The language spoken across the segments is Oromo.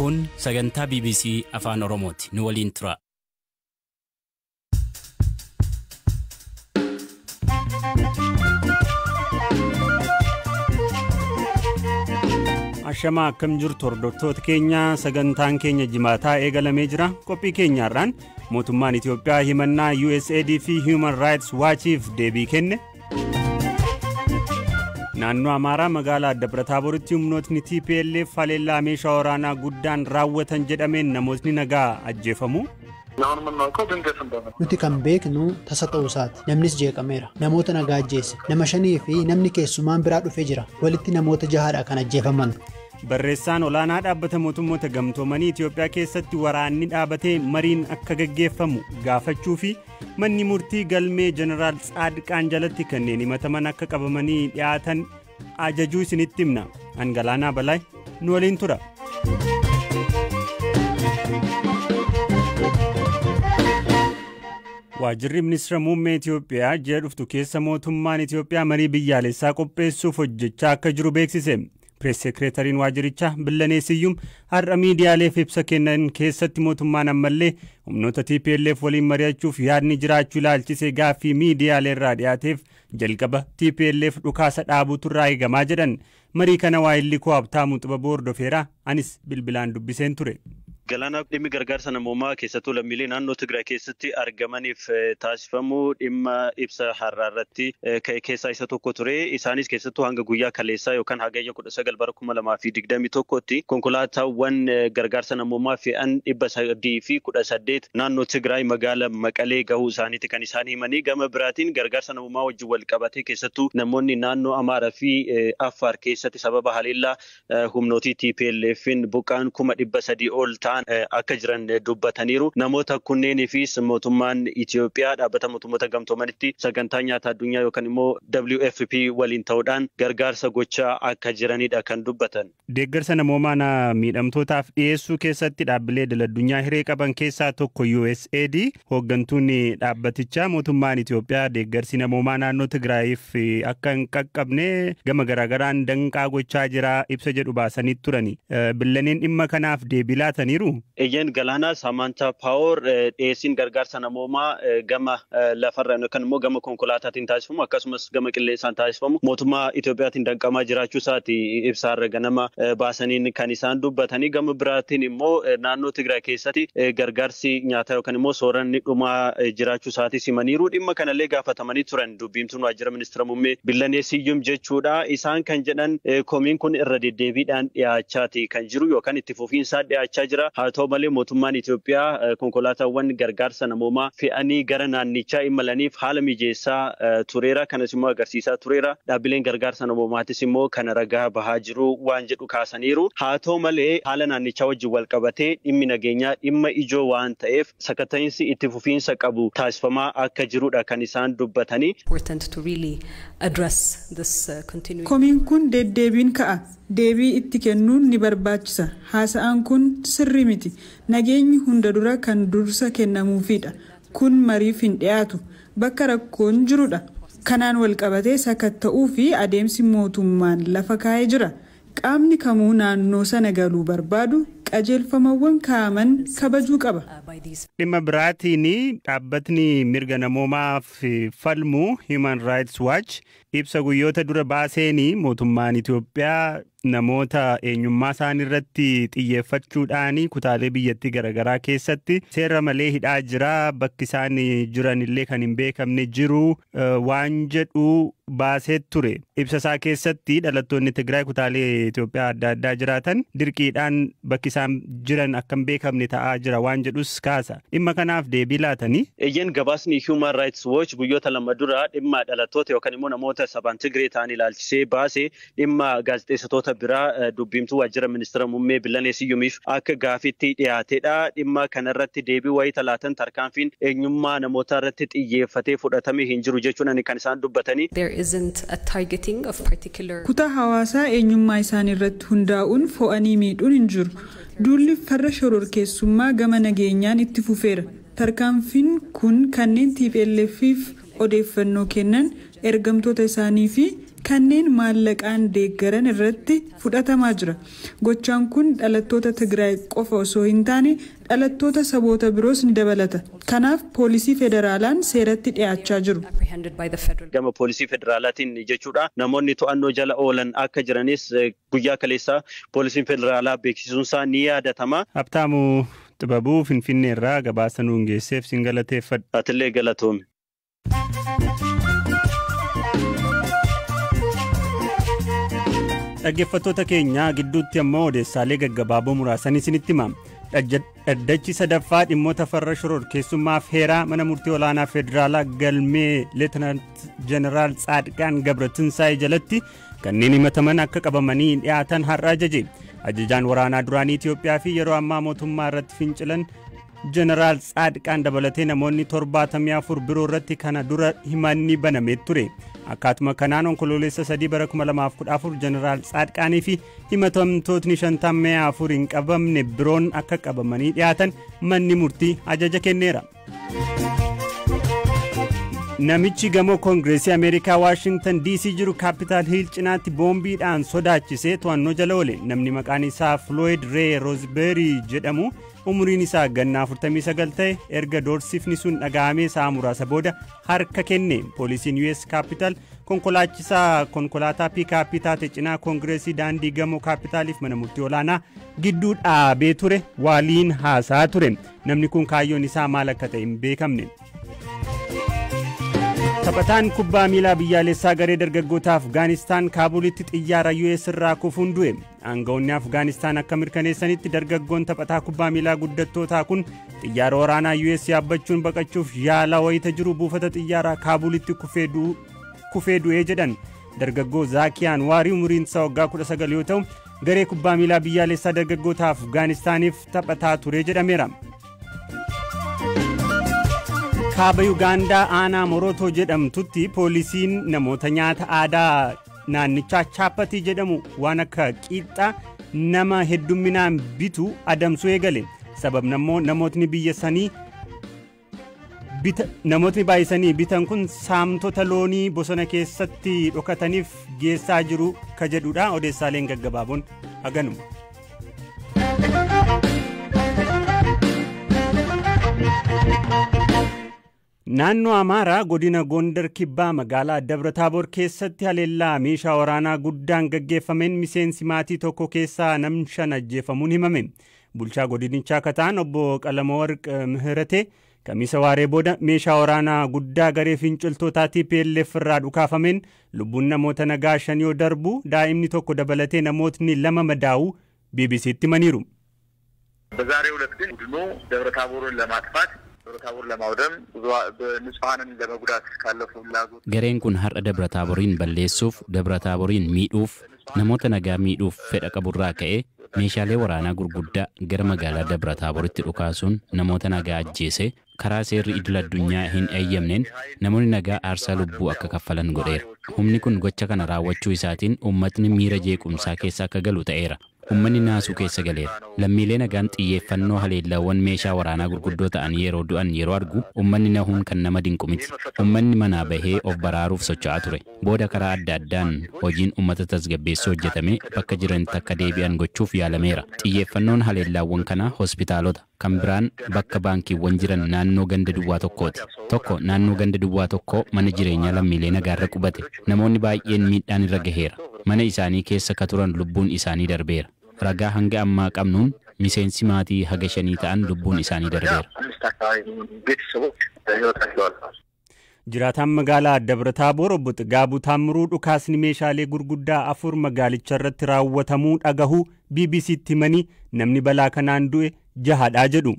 Kun sagantaa BBC Afaan Oromooti. Nu waliin tura. Ashamaa, akkam jirtu hordoftoota keenya? Sagantaan keenya jimaataa eegalamee jira. Qophii keenyaarraan mootummaan Itiyoophiyaa himannaa USAID fi Human Rights Watchiif deebii kenne. Naannoo Amaaraa magaalaa Dabra Taaboritti humnootni TPLF haleellaa meeshaa waraanaa guddaan raawwatan jedhameen namootni nagaa ajjeefamu. Nuti kan beeknu tasa ta'uu isaati. Namnis jeeqameera. Namoota nagaa ajjeese. Nama shanii fi namni keessumaan biraa dhufee jira. Walitti namoota jahaadha kan ajjeefaman. Barreessaan olaanaa dhaabbata mootummoota gamtoomanii Itiyoophiyaa keessatti waraanni dhaabatee mariin akka gaggeeffamu gaafachuu fi manni murtii galmee Jeneraal Tsaadqaan jalatti kanneen himataman akka qabamanii dhiyaatan ajajuu isinitti himna. Angalaanaa Balaay nu waliin tura. Waajjirri ministeera muummee Itiyoophiyaa ji'a dhuftu keessa mootummaan Itiyoophiyaa marii biyyaalessaa qopheessuuf hojjechaa akka jiru beeksise. Pirees sekireetariin waajjirichaa Billanee Siyyum har'a miidiyaaleef ibsa kennan keessatti mootummaan ammallee humnoota TPLF waliin mari'achuuf yaadni jiraachuu ilaalchisee gaaffii miidiyaalee irraa dhiyaateef, jalqaba TPLF dhukaasa dhaabuutu irraa eegamaa jedhan. Marii kana waayilli koo Habtaamuu Xibaboo hordofeera, anis bilbilaan dubbiseen ture. Galaanaa, dhimmi gargaarsa namoomaa keessattuu lammiilee naannoo Tigraay keessatti argamaniif taasifamu dhimma ibsa har'aa irratti ka'e keessaa isa tokko ture. Isaanis keessattuu hanga guyyaa kaleessaa yookaan hagayya 19 bara 2021tti konkolaataawwan gargaarsa namoomaa fe'an 318 naannoo Tigraay magaala Maqalee gahuu isaaniiti kan isaan himanii. Gama biraatiin gargaarsa namoomaa wajjin wal qabatee keessattuu namoonni naannoo Amaaraa fi Affaar keessatti sababa haleellaa humnootii TPLF'n buqqaan 300,000 ol ta'an akka jiran dubbataniiru. Namoota kunneeniifis mootummaan Itiyoophiyaa dhaabbata mootummoota gamtoomanitti sagantaa nyaata addunyaa yookaan immoo WFP waliin ta'uudhaan gargaarsa gochaa akka jiranidha kan dubbatan. Deeggarsa namoomaa miidhamtootaaf dhiyeessuu keessatti dhaabbilee idil addunyaa hiree qaban keessaa tokko USAID. Hooggantuun dhaabbatichaa mootummaan Itiyoophiyaa deeggarsi namoomaa naannoo Tigraayiif akka hin qaqqabne gama garaagaraan danqaa gochaa jira ibsa jedhu baasanii turani. Billaneen dhimma kanaaf deebii laataniiru. Eeyyeen Galaanaa, Saamantaa Paawor dhiyeessiin gargaarsa namoomaa gama lafarraan yookaan immoo gama konkolaataatiin taasifamu akkasumas gama qilleensaan taasifamu mootummaa Itiyoophiyaatiin danqamaa jiraachuu isaati ibsaarra ganama baasaniin kan isaan dubbatanii. Gama biraatiin immoo naannoo Tigraay keessatti gargaarsi nyaataa yookaan immoo sooranni dhumaa jiraachuu isaatis himaniiru. Dhimma kanallee gaafatamanii turan dubbiimtuun waajjira ministeera muummee Billanee Siyyum jechuudha. Isaan kan jedhan komiin kun irra deddeebiidhaan dhiyaachaati kan jiru yookaan itti fufiinsaan dhiyaachaa jira. Haa ta'u malee mootummaan Itiyoophiyaa konkolaataawwan gargaarsa namoomaa fe'anii gara naannichaa imalaniif haala mijeessaa tureera. Kanas immoo agarsiisaa tureera. Dhaabbileen gargaarsa namoomaatis immoo kana ragaa bahaa jiru waan jedhu kaasaniiru. Haa ta'u malee haala naannichaa wajjin wal qabatee dhimmi nageenyaa dhimma ijoo waan ta'eef sakatta'insi itti fufiinsa qabu taasifamaa akka jirudha kan isaan dubbatanii. Komiin kun deddeebiin ka'a. Deebii itti kennuun ni barbaachisa. Haasa'aan kun sirrii miti. Nageenyi hunda dura kan dursa kennamuufidha. Kun mariif hin dhiyaatu. Bakka rakkoon jirudha. Kanaan wal qabatee sakatta'uu fi adeemsi mootummaan lafa kaa'ee jira. Qaamni kamuu naannoo sana galuu barbaadu qajeelfamawwan kaa'aman kabajuu qaba. Dhimma biraatiin dhaabbatni mirga namoomaaf falmu Human Rights Watch ibsa guyyoota dura baaseen mootummaan Itiyoophiyaa namoota eenyummaa isaan irratti xiyyeeffachuudhaan kutaalee biyyattii garaagaraa keessatti seera malee hidhaa jira, bakki isaan jiran illee kan hin beekamne jiru waan jedhu baasee ture. Ibsa isaa keessatti dhalattoonni Tigraay kutaalee Itiyoophiyaa adda addaa jiraatan dirqiidhaan bakki isaan jiran akka hin beekamne ta'aa jira waan jedhus kaasa. Dhimma kanaaf deebii laatanii. Eeyyeen, gabaasni Human Rights Watch guyyoota 2 dura dhimma dhalattoota yookaan immoo namoota sabaan Tigree ta'an ilaalchisee baase dhimma gaazexeessitoota biraa dubbiimtuu waajjira ministeera muummee Billanee Siyyumiif akka gaafitti dhiyaatedha. Dhimma kanarratti deebii wayii talaatan tarkaanfiin eenyummaa namootaa irratti xiyyeeffatee fudhatame hin jiru jechuun kan isaan dubbatanii. Kutaa hawaasaa eenyummaa isaanii irratti hundaa'uun fo'anii miidhuun hin jiru. Duulli farra shororkeessummaa gama nageenyaan itti fufeera. Tarkaanfiin kun kanneen TPLF'if odeeffannoo kennan, ergamtoota isaanii fi kanneen maallaqaan deeggaran irratti fudhatamaa jira. Gochaan kun dhalattoota Tigraay qofa osoo hin taane dhalattoota saboota biroos ni dabalata. Kanaaf poolisii federaalaan seeratti dhiyaachaa jiru. Gama poolisii federaalaatiin jechuudha. Namoonni to'annoo jala oolan akka jiranis guyyaa kaleessaa poolisiin federaalaa beeksisuun isaa ni yaadatama. Habtaamuu Xibabuu Finfinnee irraa gabaasa nuun geesseef sin galateeffadha. Atillee galatoomi. Dhaggeeffattoota keenya gidduutti ammoo odeessaalee gaggabaaboo muraasan isinitti hima. Dhaddachi sadaffaa dhimmoota farra shororkeessummaaf heeraa mana murtii olaanaa federaalaa galmee Leetinaant Jeneraal Tsaadqaan Gabratinsaa'ee jalatti kanneen himataman akka qabamanii dhiyaatan har'a ajaje. Ajajaan waraanaa duraanii Itoophiyaa fi yeroo ammaa mootummaa irratti fincilan Jeneraal Tsaadqaan dabalatee namoonni 74 biroo irratti kana dura himanni banamee ture. Akkaatuma kanaan onkoloolessa 3 bara 2014 Jeneraal Tsaadqaanii fi himatamtootni 54 hin qabamne biroon akka qabamanii dhiyaatan manni murtii ajaja kenneera. Namichi gamoo Koongireesii Ameerikaa Waashingtan DC jiru Kaapitaal Hiil cinaatti boombiidhaan sodaachisee to'annoo jala oole. Namni maqaan isaa Floyd Ray Roseberry jedhamu umuriin isaa ganna 49 ta'e erga doorsifni sun dhaga'amee sa'a muraasa booda harka kenne. Poolisiin US Capital konkolaachisaa konkolaataa piikaappii taate cinaa Koongireesii daandii gamoo Kaapitaaliif mana murtii olaanaa gidduu dhaabee ture waliin haasaa ture. Namni kun kaayyoon isaa maal akka ta'e hin beekamne. Taphataan kubbaa miilaa biyyaalessaa garee dargaggoota Afgaanistaan Kaabulitti xiyyaara US irraa kufuun du'e. Aangawoonni Afgaanistaan akka mirkaneessanitti dargaggoon taphataa kubbaa miilaa guddattootaa kun xiyyaara waraanaa US yaabbachuun baqachuuf yaalaa wayita jiru buufata xiyyaaraa Kaabulitti kufee du'ee jedhan. Dargaggoo Zaakiyaan Waarii umuriin isaa waggaa 19 yoo ta'u garee kubbaa miilaa biyyaalessaa dargaggoota Afgaanistaaniif taphataa ture jedhameera. Kaaba Yuugaandaa aanaa Morootoo jedhamtutti poolisiin namoota nyaata aadaa naannichaa chaappatii jedhamu waan akka qiixxaa nama heddumminaan bitu adamsuu eegale. Sababni immoo namootni biyya sanii namootni baay'isanii bitan kun saamtota loonii bosona keessatti dhokataniif geessaa jiru ka jedhudha. Odeessaaleen gaggabaaboon haganuma. Naannoo Amaaraa godina Gondar Kibbaa magaalaa Dabra Taaboor keessatti haleellaa meeshaa waraanaa guddaan gaggeeffameen miseensi maatii tokko keessaa namni 5 ajjeefamuun himame. Bulchaa godinichaa akka ta'an obbo Qalamawarq Mihirate kamisa waaree booda meeshaa waraanaa guddaa garee finciltootaa TPLF irraa dhukaafameen lubbuun namoota nagaa 5 yoo darbu daa'imni tokko dabalatee namootni 2 madaa'uu BBCtti himaniiru. በዛሬው ዕለት ግን ቡድኑ ደብረ ታቦርን ለማጥፋት ታቦር ለማውደም ንጹሐንን ለመጉዳት ካለው ፍላጎት Gareen kun har'a Dabra Taaboriin balleessuuf, Dabra Taaboriin miidhuuf, namoota nagaa miidhuuf fedha qaburraa ka'ee meeshaalee waraanaa gurguddaa gara magaalaa Dabra Taaboritti dhukaasuun namoota nagaa ajjeese karaa seerri idil addunyaa hin eeyyamneen namoonni nagaa aarsaa lubbuu akka kaffalan godheera. Humni kun gocha kana raawwachuu isaatiin uummatni miira jeequmsaa keessa akka galu ta'eera. Uummanni naasuu keessa galeera. Lammiilee nagaan xiyyeeffannoo haleellaawwan meeshaa waraanaa gurguddoo ta'an yeroo du'an yeroo argu uummanni nahuun kan nama dinqu miti. Uummanni manaa bahee of baraaruuf socho'aa ture. Booda karaa adda addaan hojiin uummata tasgabbeessuu hojjetame bakka jiranitti akka deebi'an gochuuf yaalameera. Xiyyeeffannoon haleellaawwan kanaa hospitaalota kan biraan bakka baankiiwwan jiran naannoo ganda duwwaa tokkooti. Tokko naannoo ganda duwwaa tokkoo mana jireenyaa lammiilee nagaarra qubate. Namoonni baay'een miidhaan irra gaheera. Mana isaanii keessa ka turan lubbuun isaanii darbeera. Ragaa hanga ammaa qabnuun miseensi maatii haga 5 ta'an lubbuun isaanii darbeera. Jiraataan magaalaa Dabra Taaboor obbo Xigaabuu Taammiruu dhukaasni meeshaalee gurguddaa 4 magaalicha irratti raawwatamuu dhagahuu BBCtti himanii namni balaa kanaan du'e 6dha jedhu.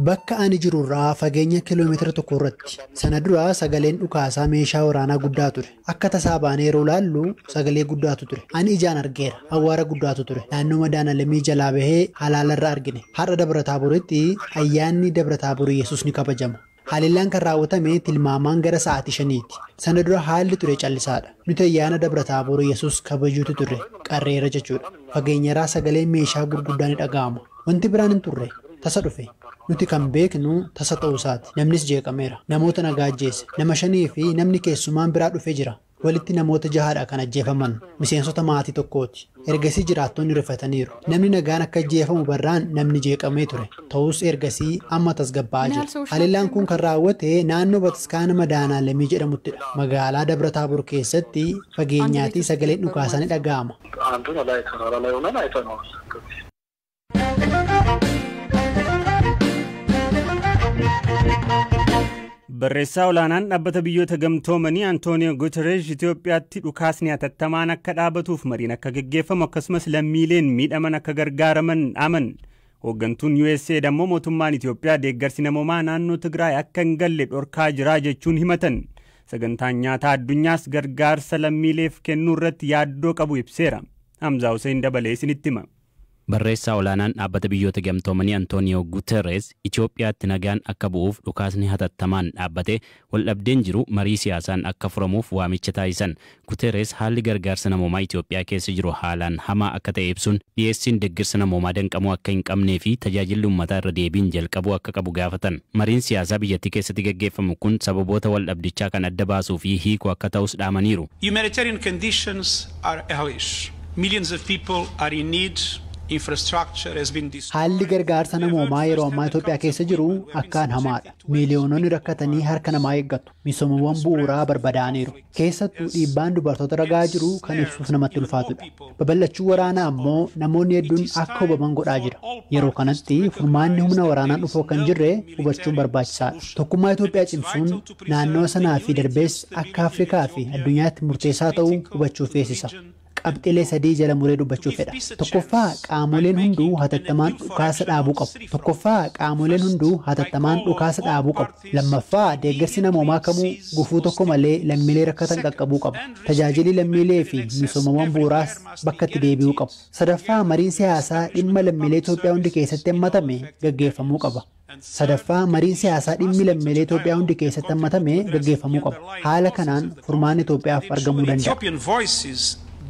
Bakka ani jirurraa fageenya kiiloomeetira 1 irratti. Sana dura sagaleen dhukaasaa meeshaa waraanaa guddaa ture. Akka tasaa baanee yeroo laallu sagalee guddaatu ture. Ani ijaan argeera. Awwaara guddaatu ture. Naannoo Madaanalamii jalaa bahee halaalarra argine. Har'a Dabra Taaboritti ayyaanni Dabra Taaborii Yesuus ni kabajama. Haleellaan kan raawwatame tilmaamaan gara sa'aatii 5ti. Sana dura haalli ture callisaadha. Nuti ayyaana Dabra Taaborii Yesuus kabajuutu ture. Qarreera jechuudha. Fageenyarraa sagaleen meeshaa gurguddaa ni dhaga'ama. Wanti biraan hin turre. Tasa dhufe. Nuti kan beeknu tasa ta'uu isaati. Namnis jeeqameera. Namoota nagaa ajjeese. Nama 5 fi namni keessumaan biraa dhufee jira. Walitti namoota 6 kan ajjeefaman. Miseensota maatii tokkooti. Ergasii jiraattonni rifataniiru. Namni nagaan akka ajjeefamu barraan namni jeeqamee ture. Ta'us ergasii amma tasgabbaa'aa jira. Haleellaan kun kan raawwate naannoo Bataskaana Madaanaalamii jedhamuttidha. Magaalaa Dabra Taabor keessatti fageenyaatii sagaleen dhukaasaa ni dhaga'ama. Barreessaa olaanaan dhaabbata biyyoota gamtoomanii Antooniyoo Guterres Itoophiyaatti dhukaasni hatattamaan akka dhaabatuuf mariin akka geggeeffamu akkasumas lammiileen miidhaman akka gargaaraman dhaaman. Hooggantuun USAID ammoo mootummaan Itoophiyaa deeggarsi namoomaa naannoo Tigraay akka hin galle dhorkaa jira jechuun himatan. Sagantaan nyaataa addunyaas gargaarsa lammiileef kennuu irratti yaaddoo qabu ibseera. Hamzaa Hussein dabalee isinitti hima. Barreessaa olaanaan dhaabbata biyyoota gamtoomanii Antooniyoo Guterres Itoophiyaatti nagaan akka bu'uuf dhukaasni hatattamaan dhaabbate waldhabdeen jiru marii siyaasaan akka furamuuf waamicha taasisan. Guterres haalli gargaarsa namoomaa Itoophiyaa keessa jiru haalaan hamaa akka ta'e ibsuun dhiyeessiin deeggarsa namoomaa danqamuu akka hin qabnee fi tajaajilli uummataa irra deebiin jalqabuu akka qabu gaafatan. Mariin siyaasaa biyyattii keessatti gaggeeffamu kun sababoota waldhabdichaa kan adda baasuu fi hiikuu akka ta'us dhaamaniiru. Humanitarian conditions are hellish. Millions of people are in need. Haalli gargaarsa namoomaa yeroo ammaa Itoophiyaa keessa jiru akkaan hamaadha. Miiliyoononni rakkatanii harka namaa eeggatu. Misoomawwan bu'uuraa barbadaa'aniiru. Keessattuu dhiibbaan dubartoota ragaa jiru kan ibsuuf namatti ulfaatudha. Babal'achuu waraanaa ammoo namoonni hedduun akka hubaman godhaa jira. Yeroo kanatti furmaanni humna waraanaan dhufuu kan jirre hubachuun barbaachisaadha. Tokkummaa Itoophiyaa cimsuun naannoo sanaa fi darbees akka Afrikaa fi addunyaatti murteessaa ta'uu hubachuu feesisa. Qabxilee 3 jala muree dubbachuu fedha. Tokkoffaa qaamoleen hunduu hatattamaan dhukaasa dhaabuu qabu. Tokkoffaa qaamoleen hunduu hatattamaan dhukaasa dhaabuu qabu. Lammaffaa deeggarsi namoomaa kamuu gufuu tokko malee lammiilee rakkatan qaqqabuu qabu. Tajaajilli lammiilee fi misoomawwan bu'uuraas bakka itti deebi'uu qabu. Sadaffaa mariin siyaasaa dhimma lammiilee Itoophiyaa hundi keessatti hammatame gaggeeffamuu qaba. Sadaffaa mariin siyaasaa dhimmi lammiilee Itoophiyaa hundi keessatti hammatame gaggeeffamuu qaba. Haala kanaan furmaanni Itoophiyaaf argamuu danda'a.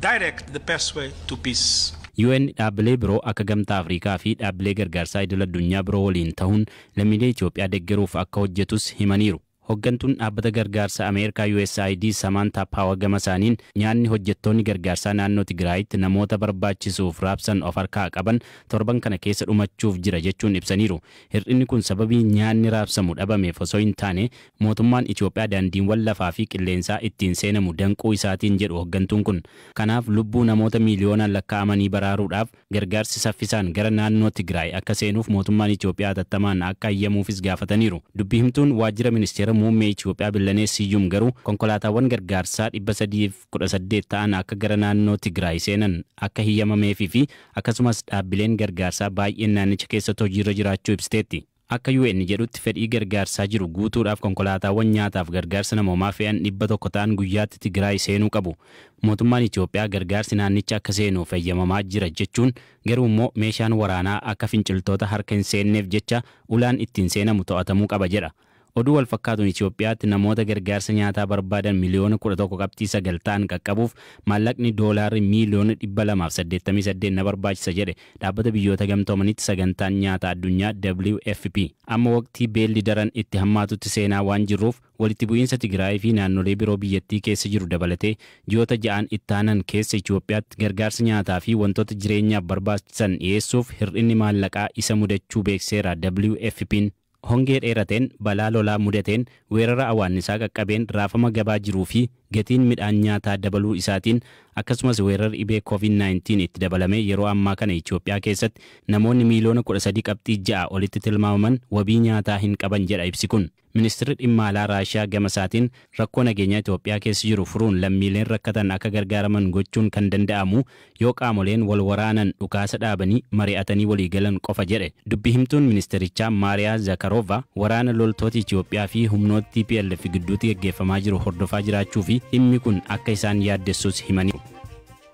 Direct the pathway to peace. UN dhaabbilee biroo akka gamtaa Afrikaa fi dhaabbilee gargaarsaa idil addunyaa biroo waliin ta'uun lammiilee Itoophiyaa deeggaruuf akka hojjetus himaniiru. Hooggantuun dhaabbata gargaarsa Ameerikaa USAID Samantha Power gama isaaniin nyaanni hojjettoonni gargaarsaa naannoo Tigraayitti namoota barbaachisuuf raabsan of harkaa qaban torban kana keessa dhumachuuf jira jechuun ibsaniiru. Hir'inni kun sababii nyaanni raabsamu dhabameef osoo hin taane mootummaan Itoophiyaa daandiiwwan lafaa fi qilleensaa ittiin seenamu danquu isaatiin jedhu hooggantuun kun. Kanaaf lubbuu namoota miiliyoonaan lakkaa'amanii baraaruudhaaf gargaarsi saffisaan gara naannoo Tigraay akka seenuuf mootummaan Itoophiyaa hatattamaan akka ayyamuufis gaafataniiru. Dubbii himtuun waajjira ministeera muummee Itoophiyaa Billanee Siyyum garuu konkolaataawwan gargaarsaa 318 ta'an akka gara naannoo Tigraay seenan akka hiyyamameefii fi akkasumas dhaabbileen gargaarsaa baay'een naannicha keessatti hojiirra jiraachuu ibsiteetti. Akka UN jedhutti fedhii gargaarsaa jiru guutuudhaaf konkolaataawwan nyaataaf gargaarsa namoomaa fe'an 100 ta'an guyyaatti Tigraay seenuu qabu. Mootummaan Itoophiyaa gargaarsi naannicha akka seenuuf eeyyamamaa jira jechuun garuu immoo meeshaan waraanaa akka finciltoota harka hin seenneef jecha ulaan ittiin seenamu to'atamuu qaba jedha. Oduu wal fakkaatuun Itoophiyaatti namoota gargaarsa nyaataa barbaadan miliyoona 11.9 ta'an qaqqabuuf maallaqni doolaarri miiliyoona 288 na barbaachisa jedhe dhaabbata biyyoota gamtoomanitti sagantaan nyaataa addunyaa WFP. Amma waqtii beelli daran itti hammaatutti seenaa waan jirruuf walitti bu'iinsa Tigraay fi naannolee biroo biyyattii keessa jiru dabalatee ji'oota 6 itti aanan keessa Itoophiyaatti gargaarsa nyaataa fi wantoota jireenyaaf barbaachisan dhiyeessuuf hir'inni maallaqaa isa mudachuu beekseera WFP'n. Hongee dheerateen balaa lolaa mudateen weerara awwaannisaa qaqqabeen raafama gabaa jiruu fi gatiin midhaan nyaataa dabaluu isaatiin akkasumas weerarri dhibee COVID-19 itti dabalamee yeroo ammaa kana Itoophiyaa keessatti namoonni miiliyoona 13.6 olitti tilmaamaman wabii nyaataa hin qaban jedha ibsi kun. Ministeerri dhimma alaa Raashiyaa gama isaatiin rakkoo nageenyaa Itoophiyaa keessa jiru furuun lammiileen rakkatan akka gargaaraman gochuun kan danda'amu yoo qaamoleen wal waraanan dhukaasa dhaabanii mari'atanii walii galan qofa jedhe. Dubbi himtuun ministeerichaa Maariyaa Zakarova waraana loltoota Itoophiyaa fi humnoota TPLF gidduutti gaggeeffamaa jiru hordofaa jiraachuu fi dhimmi kun akka isaan yaaddessus himaniiru.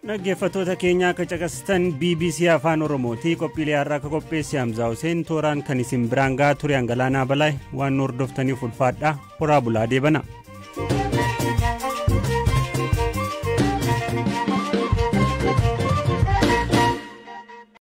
Dhaggeeffattoota keenya akka caqastan BBC Afaan Oromooti qophiilee har'aa akka qopheesse Hamzaa Hussein tooraan kan isin biraan gahaa ture Angalaanaa Balaay waan nu hordoftaniif ulfaadhaa horaa bulaa deebana.